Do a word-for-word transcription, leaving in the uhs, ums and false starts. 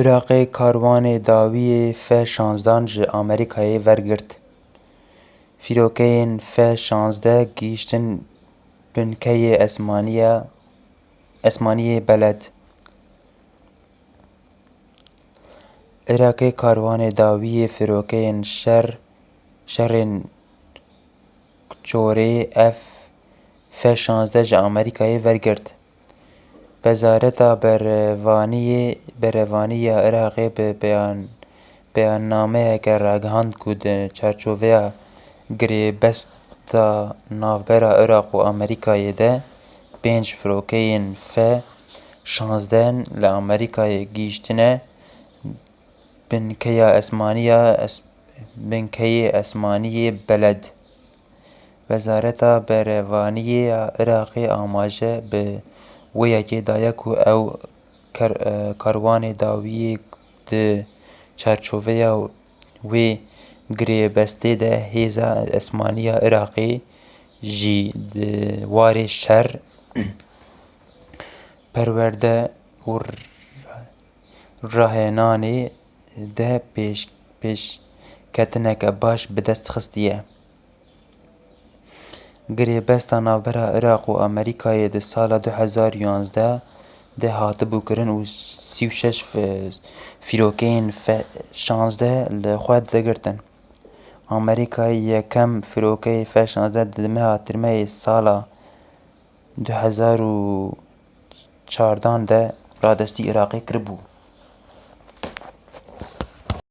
Iraqê karwanê dawiyê F şanzdan ji Amerîkayê vergirt. Fîrokeyên F şanzdeh gihîştin binkeyê esmaniya, esmaniyê Beled. Iraqê karwanê dawiyê fîrokeyên şer, şerên çorê F, F şanzdeh ji Amerîkayê vergirt. Wezareta Berevaniyê, Berevaniya Iraqê bi beyan, beyannameyeke ragihand ku di çarçoveya girêbesta navbera Iraq û Amerîkayê de pênc firokeyên F şanzdeh li Amerîkayê gihîştine binkeya esmaniya es-, binkeyê esmaniyê Beled. Wezareta Berevaniyê ya Iraqê amaje bi wê yekê daye ku ew kar-, e, karwanê dawiyê di çarçoveya wê girêbestê de hêza esmaniya Iraqê jî di warê şer, perwerde û rahênanê de pêş-, pêşketineke baş bi dest xistiye. Girêbesta navbera Iraq û Amerîkayê di sala du hezar yanzdeh de hatibû kirin û sî û şeş fi-, fîrokeyên F şanzdeh li xwe digirtin. Amerîkayê yekem fîrokeyê F şanzdeh di meha Tirmeyê sala du hezar û çardan de radestî Iraqê kiribû.